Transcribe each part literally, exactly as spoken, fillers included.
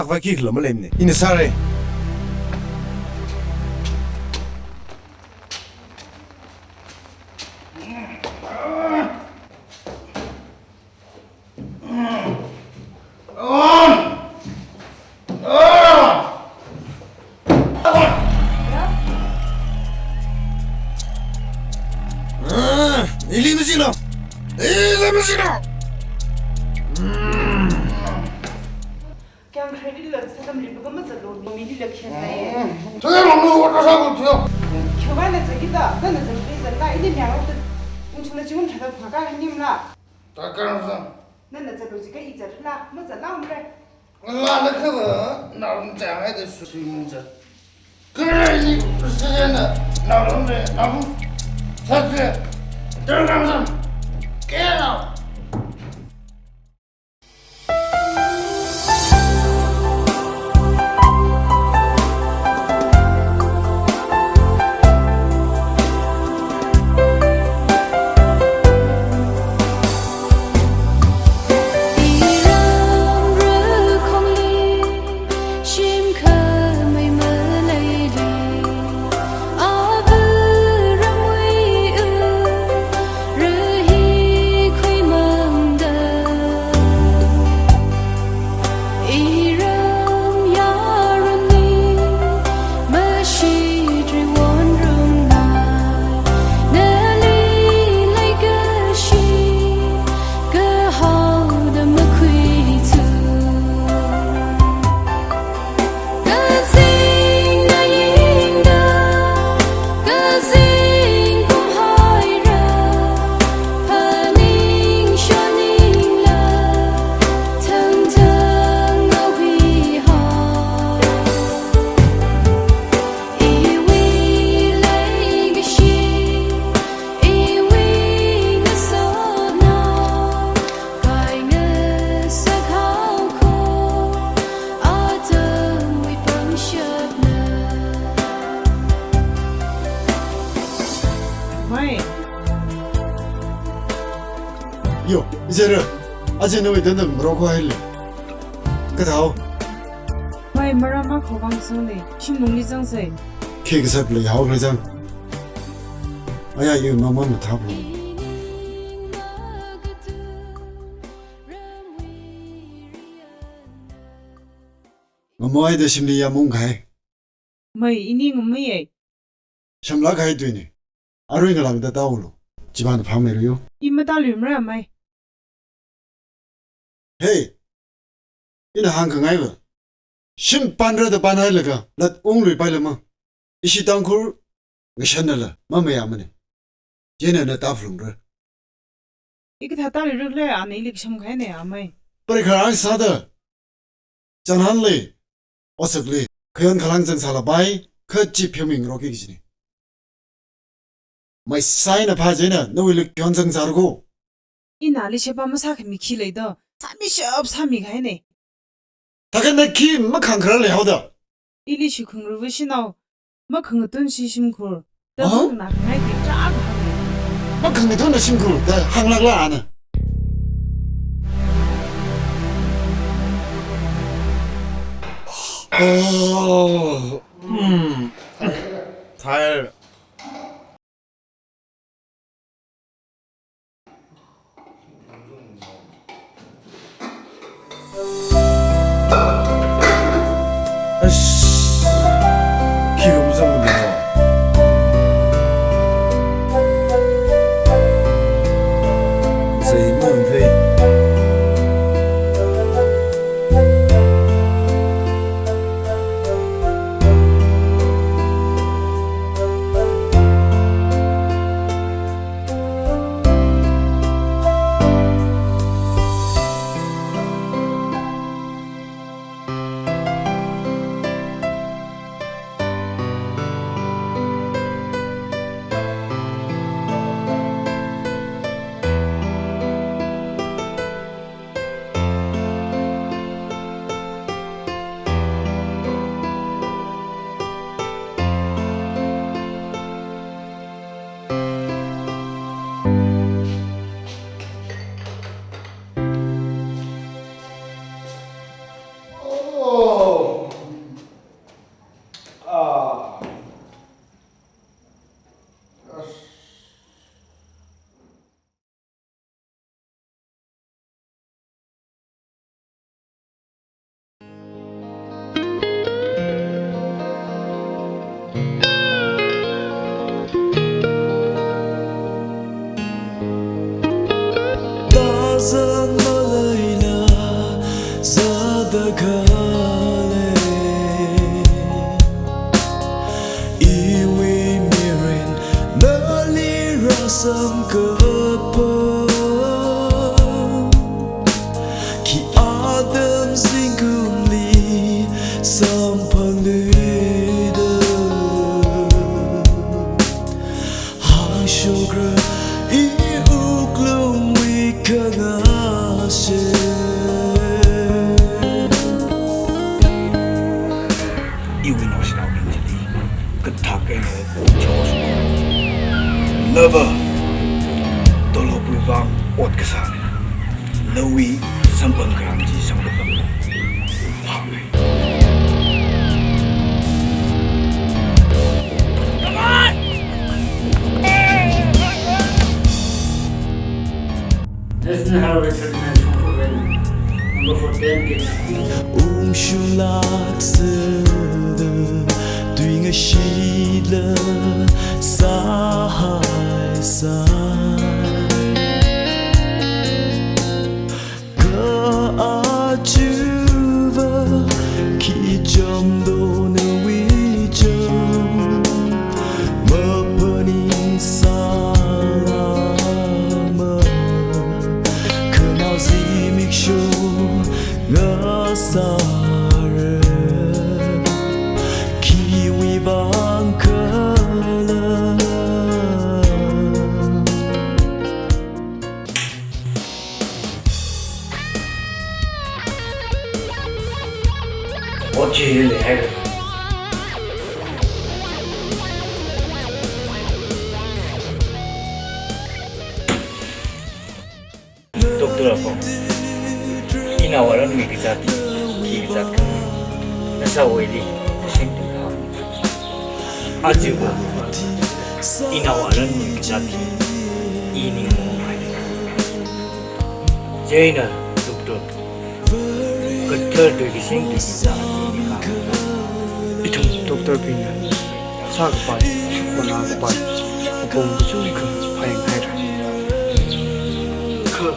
Akvai khikhala maleimana. Ina sāra. Ah, ili masino. Ili masino. Kayāng credit la sādam lipa kama zalo, mi lila khen na ye. Thuya manglu ko tasa ko thuya. Kyo ba na zagi da, na na zagi da, na ini mi aro ta, ung chung na chingum thada phaka hanim la. Ta kang sa. Na na zalo zika i zat la, ma zat la umre. La na kaba, na rum chang ai da su su mun zat. Kare ni, sena, na rum re, na rum. Sa se. Ter kang sa. Kera. Mai. Yo, izera. Aja nawui tangda ngarokhaile. Kathāo. Mai, maram akhawang sangni. Shimlungli zangsei. Khi kasak lei hao lei zang. Aya, yo, mama mathāplu. Ngamai da shimli yamung khai. Mai, ini ngamai ai. Shamla khai tuini. Arui ngalāngda tāulu. Chiban phāmei ruyu. I matālumra mai. Hey. Ina hāngkhangai va. Shim panra da panhailaga. Lat unglui pailama. Ishi Tangkhul ngashanna la, mamayāmana. Chieina na tāphalungra. I kathā tāli rikle, ana ili kasham kahaina, amai. Parikhar ang sāda. Chānhanli, osakli, khayon khalang zangsālapai, kha chi pheoming roki kajina. Mai saina phā chieina, nawuili khayon zangsāra ko. Ina ali shepa masākhami khi leido, sāmi shap sāmi kahaina. Thākha na khi makhangkharar leihaoda. Ili shikhangaruva shanao, makhangatunshi shimkhur. Huh? Tadung na khangai di chak hang. Makhangatun na shimkhur, da hānglakla ana. Oh, mm. Tired. Ash, khi rum zang na. Zai mang thei. Samkaphang, khi atam zingkumli samphangluida, hāngshokra iwui wuklungwui khangashi. Iwui naoshinao bing chili kathak eina George Lover, tolopwui vang ot kasāna. Nawui samphang kharam chi samkaphang. National Highway thirty-nine shongfa number four ten gate. Ungshunglāksa da tuingashila sāhaisai. Kha achuva khi chamdo nawui cham maphaningsālākma, khanao zimiksho ngasāra, khiwui vang khala. Ot chi leihai. Doctor Apong, inao aranwui kazāt hi khi kazāt kha, nasāwuili shimtui hao. Aja va, inao aranwui kazāt hi i ning mongai. Chieina, Doctor, kathar tui kashing tui kazāt hi i ning hao. Ithum doctor bingna sākapai, kona kapai, apong kachungkha phāyang haira. Kha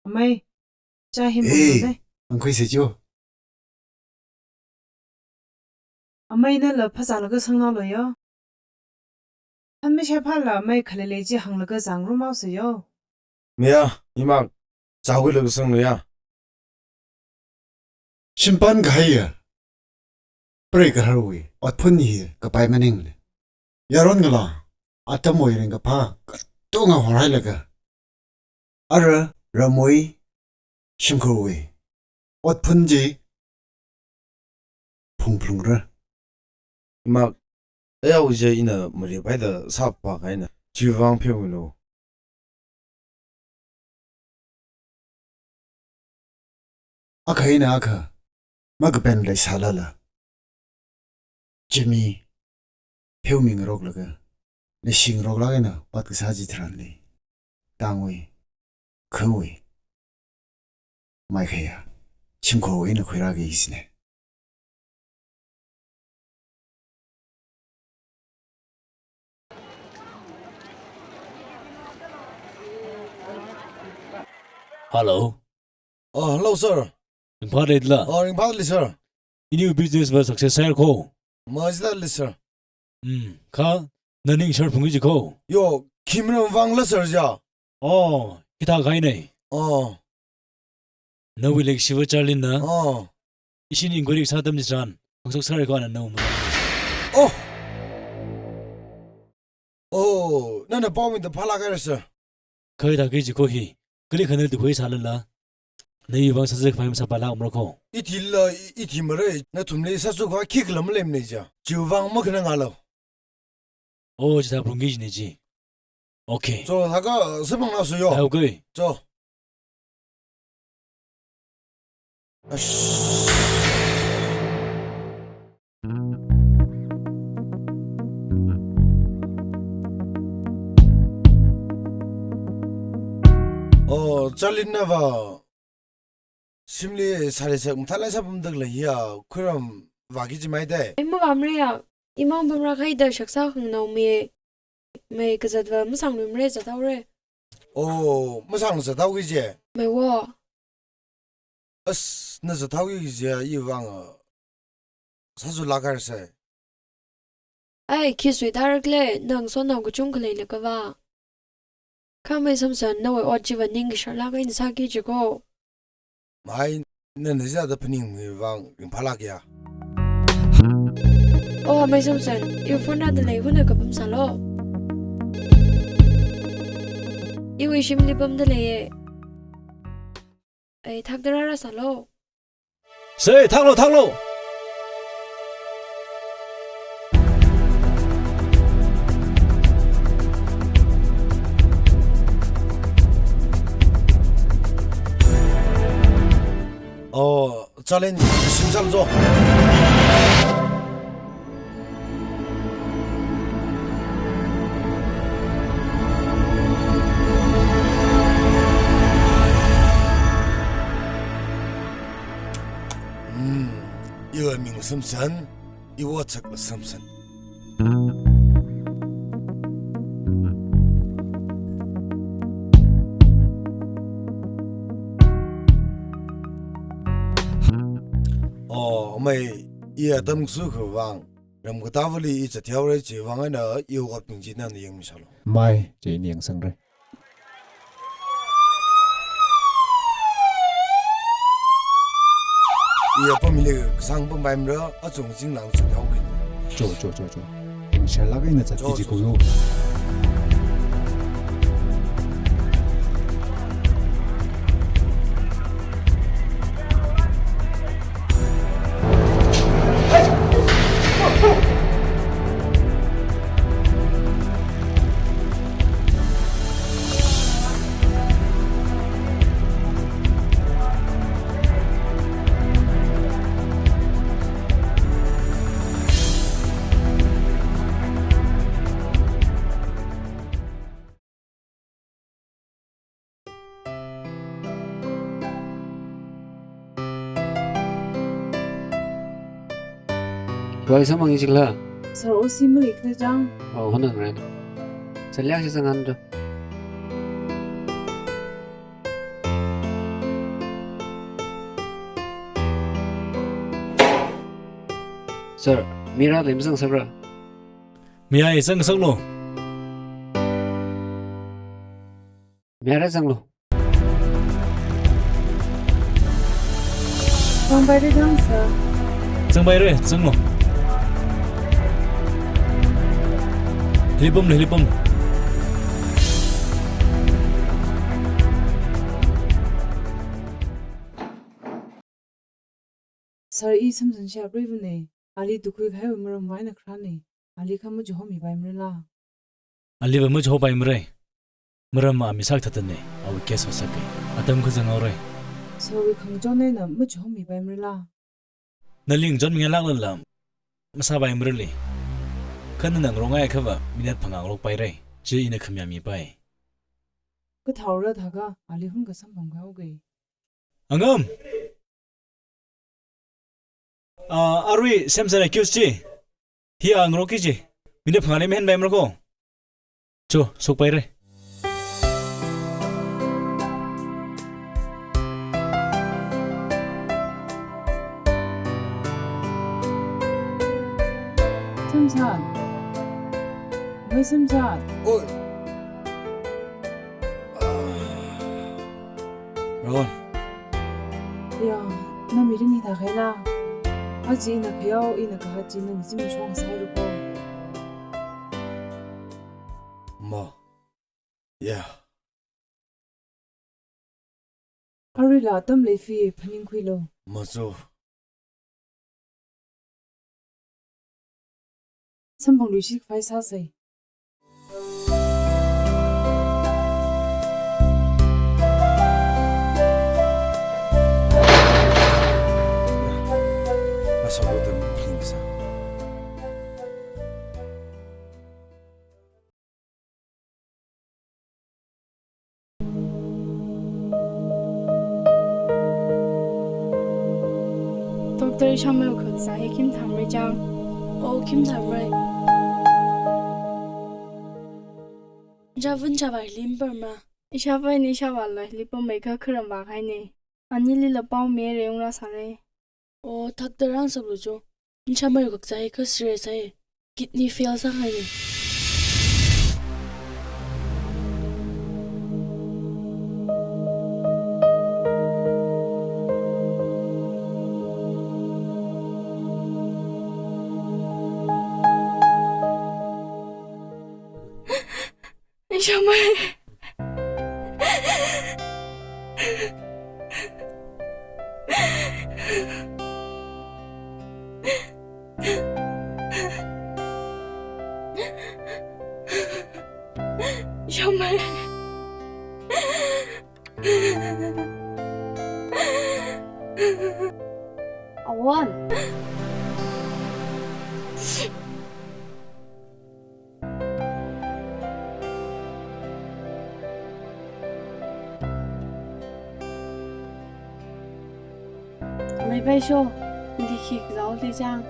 Amei, chā hi. Hey, manglo de. Angkhui se jo. Amei nala phazālaga sangnalu yo. Thanmi shaiphāla amei khalei lei chi hānglaga zangrumhaosa yo. Maya, imak, chākhuilaga sanglu ya. Shimpan kahaiya prei kaharwui otphun hi kapai maningmana. Yaron ngalā atamwui ringkaphā katonga horhailaga, ara ramwui shimkhurwui otphun chi phungphalungra. Imak, ayao je ina maripaida sāpā kahaina, chiwuivang pheomilu. Akha eina akha makapen leisālala, zimi pheomingaroklaga, leishingaroklāk eina ot kasā chitharanli, tangwui, khawui maikhaya shimkhurwui eina khuirāki jina. Hello. Oh, hello, sir. Ringphāda leila? Oh, ringphāda lei, sir. Iniwui business va success sāhaira kho. Majida lei, sir. Hmm, kha, na ning share phungki ji kho. Yo, khi maramvangla, sir, ja. Oh, hithā kahaina. Oh. Nawui leishi va Charlene na. Oh. Ishin inquiry sā atam chitharan, hāngshok sāra kho ana nao ma. Oh. Oh, nana pao mida phālāk haira, sir. Kha hithāki ji kho hi, kali khanal tu khuisālala, nawui vang sāzek phaim sāpālāk mara kho. Ithila, i-, ithi mara, nathumli sāzuk kha khikhala maleimana ja. Chiwuivang makhanangalo. Oh, chithā phalungki jina ji. Okay. Cho, thākha, sāphanglāk sāyo. Thākha. Cho. Ash. Oh, Charlene nava shimli sārisak mathālāk sāpamda khalei hiya, khuiram vāki ji maida. Ai, mavāmara ya, imang pamra khaida shaksa khanganaomi, mai kazatva masāngluimara, zathaora. Oh, masāng zathaoki ji. Mai wo. As, na zathaoki ji, iwuivang, ah, sāzulāk haira sai. Ai, khi suitārakhala, na ngasotnao kachungkha leilakha va. Kha mai Samson, nawui ot chiva ning kasharlāk eina sāki ji kho. Mai, nana hithāda phaningmiwui vang ringphālāka. Oh, mai Samson, iwui phone rāda lei, huna kapam sālo. Iwui shimli pamda leiya. Ai, thakda rāra sālo. Sei, thaklo, thaklo. Oh, Charlene, shim sālu cho. Hmm, iwui ming Samson, iwui otsak la Samson. Oh, mai, i atam kasukha vang, ram katāvali i zatthuihaora, chiwuivang eina iwui otbing chi nana yangmi sālo. Mai, chi ina yangsangra. I apam hili kasāng pampai mara, achung chinglang zatthuiki. Cho, cho, cho, cho. Shalak eina zatki ji kho yo. Cho, cho, cho. Wai samang ichikla? Sir, O C maleikhala chang. Oh, honan ren. Sir, liak si sangan jo. Sir, mira lem sang sabra. Miyai, sang, sanglo. Miyara sanglo. Zangpaira dang sir. Zangpaira, zango. Hili pamlu, hili pamlu. Sir, i Samson shi apreiva̱na. Ali tukkhui kahaiwui maramwui eina kharāna. Ali kha machihomipaimara la? Aliva machihopaimara. Maram ami sākathatana, awui case va sāka. Atam kha zanghaora. Sir wui khangachon eina machihomipaimara la? Nali ngachonmingailāklala masāpaimara li. Kha nana ngarokngai akhava minute phangā ngarokpaira. Chi ina khamayā mipai. Kathāhaora thākha, ali hungkha samphang khuihaoga. Angam! Ah, arui Samson accused chi. Hi a ngarokki chi. Minute phangāli mahenpaimara ko. Cho, shokpaira. Samson. Mai Samson. Oi. Ron. Ya, na mirin hithā khaila. Aja ina khayao, ina kahā chi nana zimiksho ngasāhaira ko. Ma. Ya. Aruila atam leifi phaningkhuilu. Macho. Samphangluishit khavai sāsa. Masālu dam phaningsa. Doctor, ishāmeiwui kakazā hi khim thāmara chang? O, khim thāmara. Chavun chavai lim pamra? Ishāvā eina ishāvāla hili pammei kha kharam vākahaina. Anilila pao mihaira, ungrāsāra. O, thakta rāngasaklu cho. Nashāmeiwui kakazā hi kha serious hai. Kidney fail sāngaina. Ishāmei. Ishāmei. Awon. Amei Paisho, nali khi kazāhaoli chang?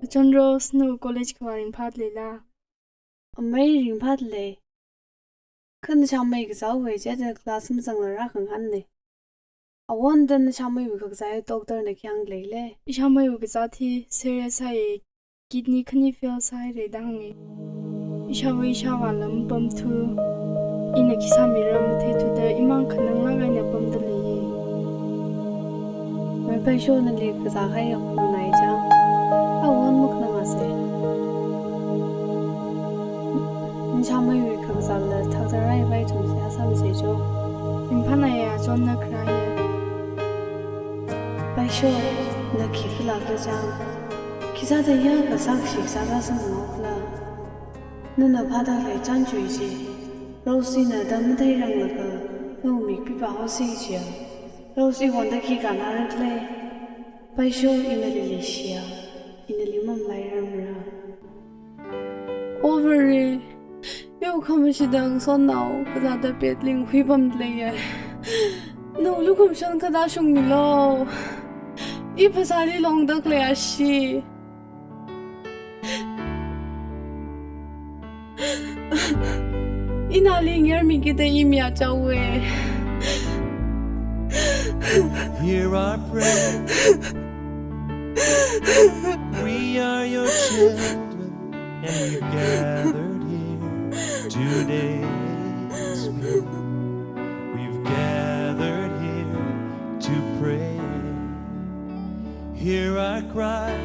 Achon Rose, na college kavā ringphāda leila? Amei, ringphāda lei. Kha nashāmei kazāwui chieina class mazangla rākhangahānna. Awon, nashāmeiwui kakazā hi doctor na khi hāngda leila? Ishāmeiwui kakazā hi serious hai, kidney khani fail sāhaira da hānga. Ishāvā ishāvāla mapamthu, ina khi sāmira matheithuda imang khananglāk eina pamda lei. Amei Paisho, nali kazā kahai yoknanai chang? Awon, makhanangasa. Nashāmeiwui kakazāla thakta rākhavai ithum seihā sāmisa cho. Ringphānāya, achon na kharā hi. Paisho, na khi khalākla chang? Khisāda ya kasā kashi sāda samphanghaokhala? Nana phāda khalei chānjui chi Rose na da matheiranglaga nawui mik pipāhaosa jiya. Rose iwui vangda khi kannārakhala? Paisho, ina nali leishiya. Ina nali mamalairarmara. Over e. Iwui khamashitda ngasotnao kazāda petlingkhui pamda leiya. Nawui lukhamashan kathāda shungmilu. I phasāli longda khalei ashi. Ina nali ngayarmikida i mi achaowa. Hear our prayer. We are your children, and we've gathered here today as men. We've gathered here to pray. Hear our cry.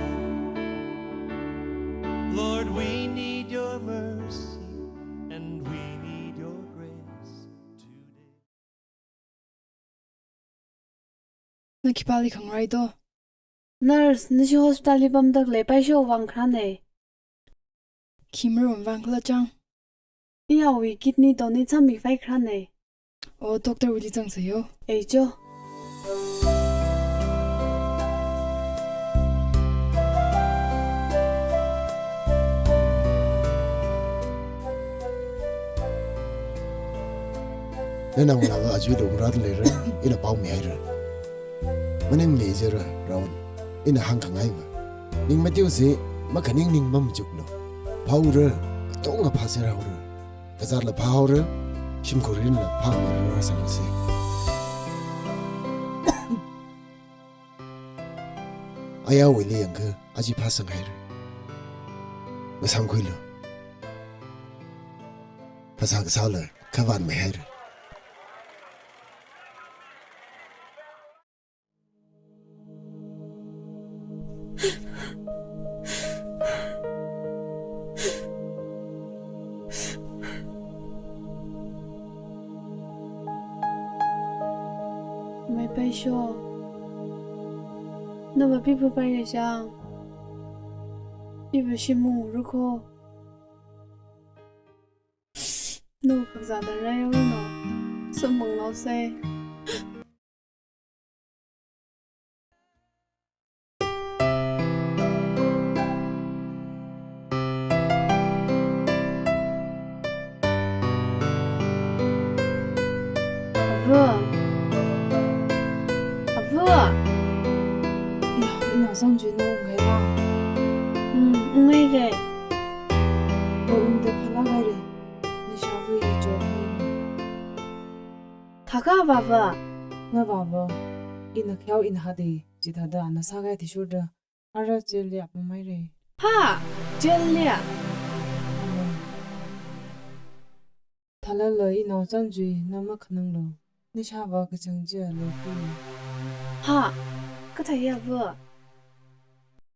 Lord, we need your mercy, and we need your grace today. Na khipāli khangarai do? Nurse, nashi hospital li pamdalei, Paisho vāng kharāne. Khi maram vāng khala chang? Iyawui kidney stone ni chāmmi phai kharāne. O, doctor wuili zangsei yo. Ei cho. Nana ngalāva aja lungrat leira, ina pao mihaira. Maningli jira, Raul. Ina hāngkhangaiva. Ning matiusi, makhaning ning mamachuklu. Phaora, katonga phāser haora. Kazatla phāhaora, shimkhurla phāmira sāsi. Ayawuili yangkha, aja phāsanghaira. Ngasāmkhuilu. Phasā kasāla, khavān mihaira. Mei Paisho, nava piphapaira chang, iva shim maungru kho. Nawui khakazāda raihaoranu, samphanghaosei. Ava. Ava. Ya, inao Sangchui na unghaiya? Hmm, unghaira. Na ungda phalāk haira. Nishāva i chothaira. Thākha vāva? Ngavāva. Ina khayao ina hāda, chithāda ana sākahai athishurda, ara jail li apam haira. Ha! Jail liya? Thalala inao Sangchui na makhananglu. Nishāva kachang chiya leipu. Ha! Kathāya va?